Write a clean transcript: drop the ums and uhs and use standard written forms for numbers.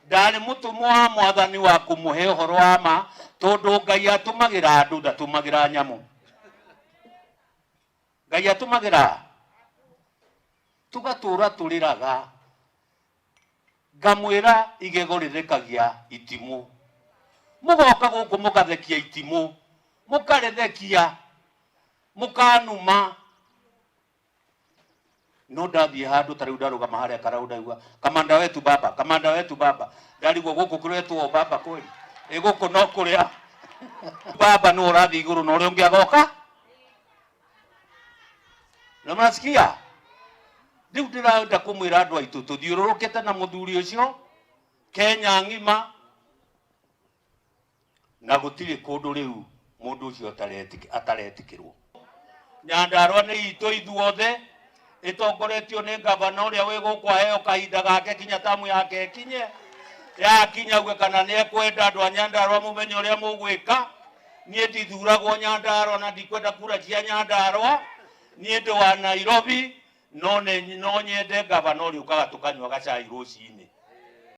Ndarĩ mũtũmwo wa Mwathani wa kũmũhe ũhoro wa ma, tondũ Ngai atũmagĩra andũ, ndatũmagĩra nyamũ. Ngai atũmagĩra tũgatũra tũrĩraga. Ngamwĩra igego rĩthekagia itimũ. Mũgoka gũkũ mũgathekia itimũ, mũkarĩthekia, mũkanuma. No ndathiĩ handũ ta rĩu ndarũgama harĩa karau ndaigua kamanda wetu baba, kamanda wetu baba. Ndarigwo gũkũ kũretwo baba kweli? Ĩ gũkũ no kũrĩa baba nĩwe ũrathiĩ igũrũ na ũrĩa ũngĩ agoka. Na mnasikia? Rĩu ndĩrenda kũmwĩra andũ aitũ tũthiũrũrũkĩte na mũthuri ũcio Kenya ng'ima na gũtirĩ kũndũ rĩu mũndũ ũcio ataretĩkĩrwo. Nyandarua nĩ itũ ithuothe, ĩtongoretio nĩ ngavana ũrĩa wĩ gũkũ aheo kahinda gake kinya tamu yake ĩkinye. Yakinya auge kana nĩ ekwenda andũ a Nyandarua mũmenye ũrĩa mũgwĩka. Niĩ ndithuragwo Nyandarua na ndikwenda kura cia Nyandarua, niĩ ndĩ wa Nairobi, no nyende ngavana ũrĩa ũkaga tũkanyua gacai rũcinĩ.